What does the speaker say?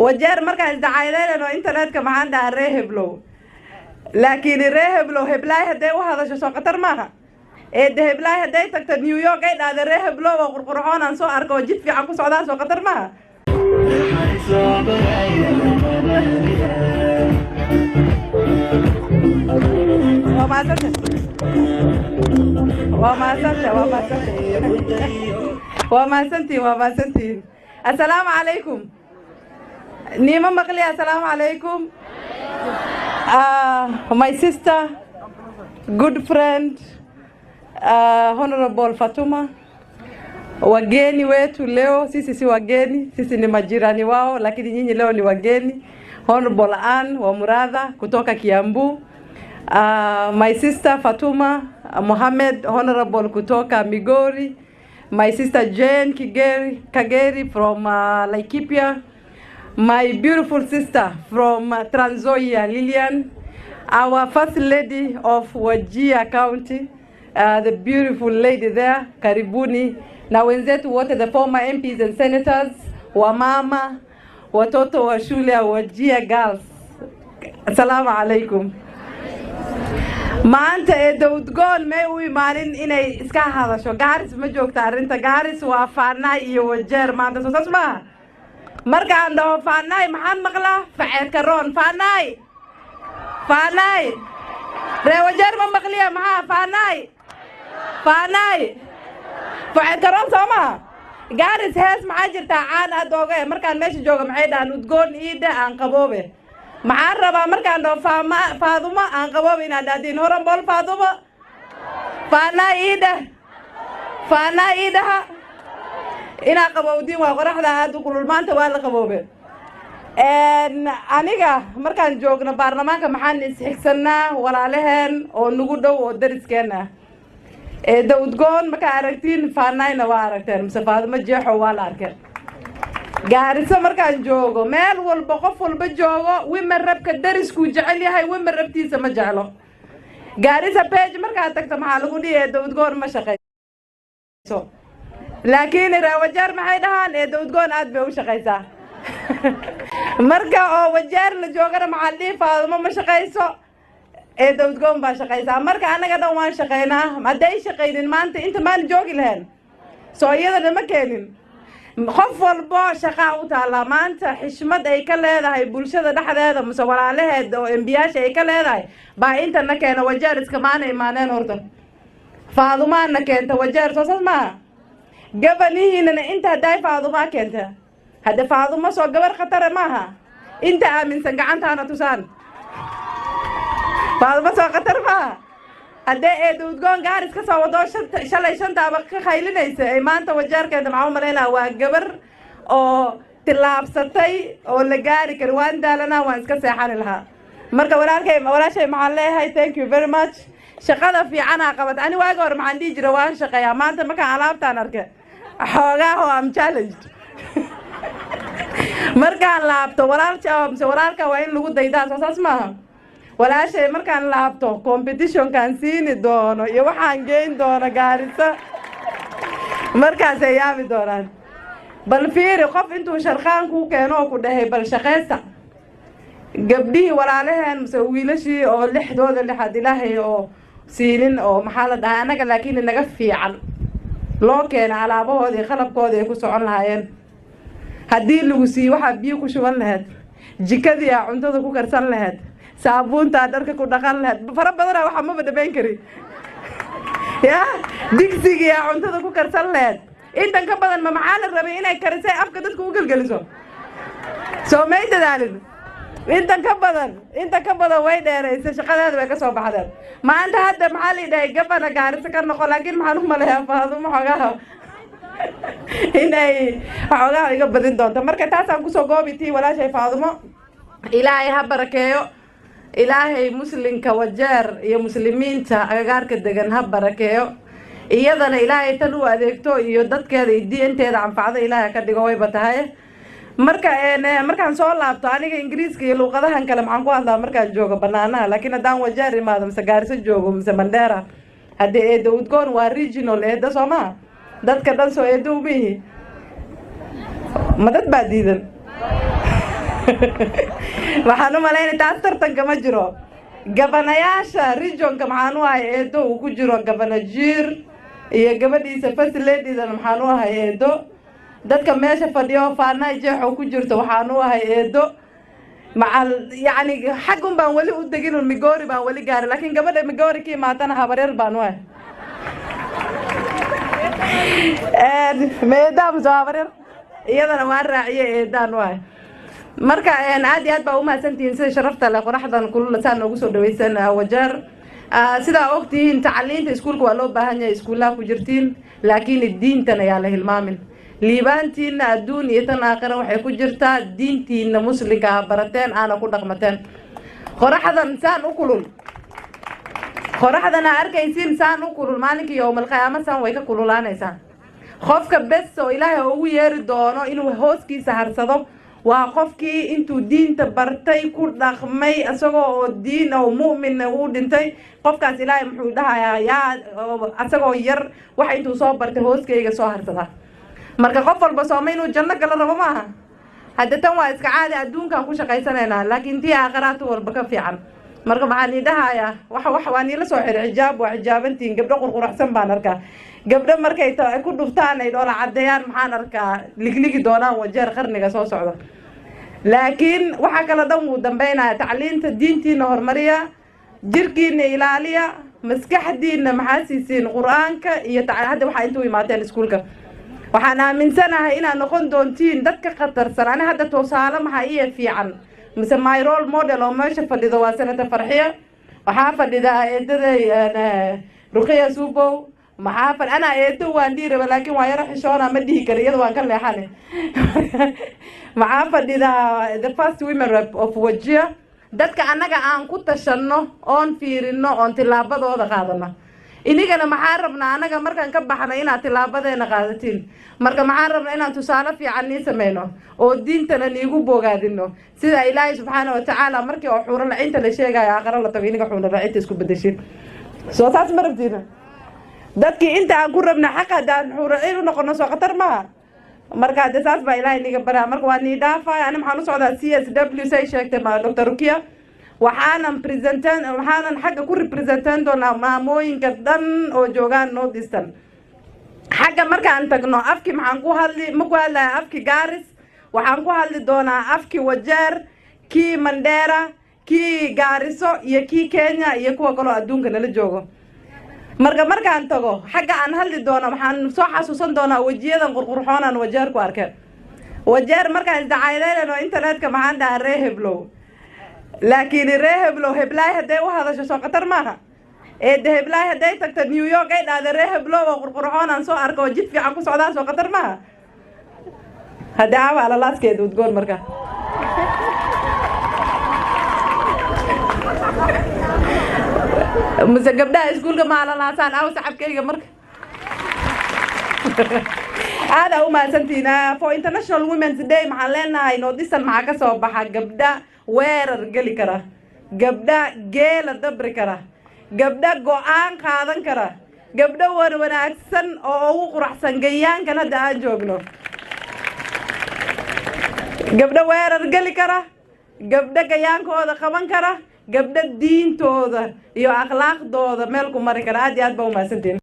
Wajeer markaan isdacaydeynan oo internetka maxaan dhahaa? Ree heblow. Laakiin ree heblow heblaay hadday u hadasho, soo khatar maaha? Eede heblaay hadday tagto New York, ay dhahda ree heblow oo qurqurxoon aan soo arko oo jid fiican ku socdaan, soo khatar maaha? Waa mahadsanta, waa mahadsanta, waa mahadsanta, waa mahadsantihin, waa mahadsantihin. Assalaamu calaykum. Niima maqli. Assalaamu calaykum. My sister, good friend, Honorable Fatuma, wageni wetu leo, sisi si wageni, sisi ni majirani wao, lakini nyinyi leo ni wageni. Honorable Ann wa Muratha kutoka Kiambu, my sister Fatuma Mohamed, Honorable kutoka Migori, my sister Jane Kigeri, Kageri from Laikipia, my beautiful sister from Trans Nzoia, Lilian, our First Lady of Wajir County, the beautiful lady there, karibuni, na wenzetu wote, the former MPs and senators, wamama, watoto wa shule ya Wajir Girls. Assalamu alaikum. Maanta ee dawdgoon may u imaanin inay iska hadasho. Gaaris ma joogta arrinta. Gaaris waa Faanaay iyo Wajeer maanta, soo saas maaha? Markaan dhaho Faanaay, maxaan maqlaa? Faceedka roon. Faanaay, Faanaay, ree Wajeer ma maqliya? Maxaa Faanaay? Faanaay, faceedka roon, soo maha? Gaaris hees maxaa jirtaa caan aad ooga eh? Markaan meesha jooga maxay dhahaan? Udgoon iidhe aan qaboobe. Maxaan rabaa markaan dhaho faama Faadumo aan qaboobe inaad dhahdiin Honorable Faadumo, Faanaa iidheh, Faanaa iidhaha, inaa qabowdiin. Waa qoraxda aad u kulul maanta, waa la qaboobe. Aniga markaan joogno baarlamaanka, maxaan isxigsanaa? Walaalaheen oo nagu dhow oo dariskeen ah. Eedda Udgoon markaa aragtiin, Faanaayna waa aragteen, mise Faadumo Jeexo waa la arkeen. Gaariso markaan joogo, meel walba qof walba joogo, women repka dariskuu jecel yahay, women reptiisa ma jeclo. Gaarisa page markaad tagto, maxaa lagu dhihi? Eedda Udgoon ma shaqayso. Laakiin ree Wajeer maxay dhahaan? Eedda Udgoon aad bay u shaqaysaa. Marka oo Wajeer la joogana, maxaa la dhihi? Faadumo ma shaqayso, eedda Udgoon baa shaqaysaa. Marka annaga dhan waan shaqaynaa. Hadday shaqaynin, maanta inta maan joogi lahayn, soo iyadana ma keenin. Qof walbo shaqaa u taallaa maanta. Xishmad ay ka leedahay bulshada dhexdeeda mise walaalaheed oo MPyaasha ay ka leedahay baa intana keena. Wajeer iskamaana imaaneen horta, Faadumaana keenta Wajeer, soo saas maaha? Gabanihiinana inta haddaay Faadumaa keenta. Hadde Faadumo soo gabar khatare maaha? Inta aaminsan gacantaana tusaan. Faadumo soo khatar maaha? Haddee eeda Udgoon Gaaris ka soo wadoo shanta shalay shantaaba ka khaylinaysa ay maanta Wajeer keenta, maxaa u malaynaa? Waa gabar oo tillaabsatay oo la gaari kari. Waan daalanaa, waan iska seexani lahaa. Marka walaalkay, walaashay, maxaan leeyahay? Thank you very much. Shaqada fiicanaa qabat. Ani waagi hore maxaan dhihi jira? Waan shaqeeyaa. Maanta markaan alaabtaan arka, xoogaaho am challenged. Markaan laabto, walaalka mise walaalka waa in lagu daydaa, soo saas maaha? Walaashay, markaan laabto, competitionkaan siini doono iyo waxaan geyn doono Gaarisa, markaasay yaabi doonaan. Bal fiiri, qof intuu sharqaan kuu keeno oo ku dhahay bal shaqaysta, gabdhihii walaalaheen mise wiilashii oo lixdooda lixaad Ilaahay oo siinin oo maxaa la dhahay annaga, laakiin naga fiican loo keena alaabahooda iyo qalabkooda ay ku socon lahaayeen. Haddii lagu siiyo, waxaa biyo ku shuban lahayd, jikadii aa cuntada ku karsan lahayd, saabuuntaa dharka ku dhaqan lahayd, fara badana waxaa maba dhamayn kari ya, digsigii aa cuntada ku karsan lahayd. Intan ka badan ma maxaa la rabay? Inay karisay afka dadka u gelgeliso, soo may dadaalin? Intan ka badan, inta ka badan way dheeraysay shaqadeeda, way ka soo baxdeen. Maanta hadda maxaa la yidhahay? Gabana Gaariso ka noqo. Laakiin maxaan u maleeyaa Faadumo xoogaha inay xoogaha iga badin doonto. Marka taasaan kusoo goobi tii walaashay Faadumo. Ilaahay ha barakeeyo. Ilaahay muslimka Wajeer iyo muslimiinta agagaarka degan ha barakeeyo. Iyadana Ilaahay tan u adeegto iyo dadkeeda iyo diinteeda anfacdo Ilaahay ka dhigo, wayba tahay. Marka markaan soo laabto, aniga Ingiriiska iyo luuqadahan kale maxaan ku hadlaa markaan joogo banaanaha, laakiin haddaan Wajeer imaado mise Gaariso joogo mise Mandheera, haddii eedda Udgoon waa regional eedda, soo maha? Dadka dhan soo eedda umihi ma dad baa diidan? Waxaan u malaynay taas tartanka ma jiro. Gabanayaasha regionka maxaan u ahay eedo, uu ku jiro Gabana Jiir iyo gabadhiisa first ladydan maxaan u ahay eedo. Dadka meesha fadhiyo Faanaay Jeexoo ku jirto waxaan u ahay eedo. Macal yacni xaggun baan weli u degin, Migori baan weli gaarin, laakiin gabadha Migori ka imaatana habaryar baan u ahay. Meedaa mise habaryar, iyadana waan raaciye, eedaan u ahay. Marka aad iyo aad baa umahadsantihiin sida sharafta leh qoraxdan kulula saa noogu soo dhaweysan Wajeer. Sidaa ogtihiin, tacaliinta iskuulka waa loo baahan yahay, iskuullaha ku jirtiin, laakiin diintan ayaa la hilmaamin. Liibaantiina adduun iyo tan aakhira waxay ku jirtaa diintiina muslimka ah barateen aana ku dhaqmateen. Qoraxdan saan u kulul, qoraxdan aa arkaysiin saan u kulul, maalinkii yowmalqiyaama saan way ka kululaanaysaa. Qofka bes oo Ilaahay ugu yeeri doono inuu hooskiisa harsado waa qofkii intuu diinta bartay ku dhaqmay, isagoo oo diin oo mu'min uu dhintay. Qofkaas Ilaahay muxuu dhahayaa? Yaa isagoo yar waxa intuu soo bartay hooskayga soo harsadaa. Marka qof walba sooma inuu janno galo rabo maaha? Hadda tan waa iska caadi, adduunkaan ku shaqaysanaynaa, laakiin tii aakhiraatu walba ka fiican. Marka maxaan ii dhahayaa? Wax waa niila soo xiray xijaab, waa xijaabantihiin. Gabdho qurquraxsan baan arkaa, gabdho markay ku dhuftaan ay dhoola caddeeyaan. Maxaan arkaa ligligi doonaan Wajeer qarniga soo socda, laakiin waxaa kala dhan wuu dambeynaya. Tacliinta diintiina horumariya, jirkiina ilaaliya, maskaxdiina maxaa siisiin Qur-aanka iyo hadda waxaa intuu imaateen iskuulka. Waxaan aaminsanahay inaad noqon doontiin dad ka khatarsan. Ani hadda tusaale maxaa iya fiican mise my role model oo meesha fadhido waa Senator Farxiya, waxaa fadhida eedaday Ruqiya Subow. Maxaa fadhi anaa eedo waan dhihi raba, laakiin waa yaro xishoona, ma dhihi kara, iyada waan ka leexane. Maxaa fadhida the first women rep of Wajir. Dadka annaga aan ku tashanno oon fiirino oon tillaabadooda qaadano, inigana maxaa rabnaa annaga markaan ka baxno inaad tilaabadeena qaadatiin. Marka maxaan rabnaa inaan tusaale fiican nii sameyno oo diintana niigu bogaadino, sida Ilaahay subxaana watacaala markii oo xuuro lacinta la sheegayo aakharo la tago, iniga xuuro lacinta isku bedeshin. Soo saas ma rabtiina? Dadkii inta aan ku rabna xaq haddaan xuuro cin u noqono, soo khatar maaha? Marka hadde saas baa Ilaahay niga baraa. Marka waa nii dhaafaya. Ani maxaan u socdaa CSW, say sheegtay Doctor Rukia. Waxaanan presentan, waxaanan xagga ku representan doonaa maamooyinka dhan oo joogaan North Eastern. Xagga markaan tagno, afki maxaan ku hadli? Ma ku hadlaya afki Garis, waxaan ku hadli doonaa afki Wajeer, kii Mandera, kii Gaariso iyo kii Kenya iyo kuwa kaloo adduunka nala joogo. Marka markaan tago xagga aan hadli doono, waxaan soo xasuusan doonaa wejiyadan qurqurxoonaan Wajeer ku arkeen. Wajeer markaan isdacaydeynayno internetka, maxaan dhahaa? Ree heblow. Laakiin ree heblow heblaay hadday u hadasho, soo khatar maaha? Eede heblaay hadday tagto New York, ay dhahda ree heblow oo qurqurxoon aan soo arko oo jid fiican ku socdaan, soo khatar maaha? Hadde aawa alalaaskeeda udgoon. Marka mise gabdhaha iskuulka ma alalaasaan? Aawa sacabkayga? Marka aada u mahadsantihiin. For International Women's Day maxaan leenahay? North Eastern maxaa ka soo baxa? Gabdha weerar geli kara, gabdha geela dabri kara, gabdha go-aan qaadan kara, gabdho wan wanaagsan oo ugu quraxsan gayaankan hadda aan joogno, gabdho weerar geli kara, gabdho gayaankooda qaban kara, gabdho diintooda iyo akhlaaqdooda meel ku mari kara. Aad iyo aad baa umahadsantihiin.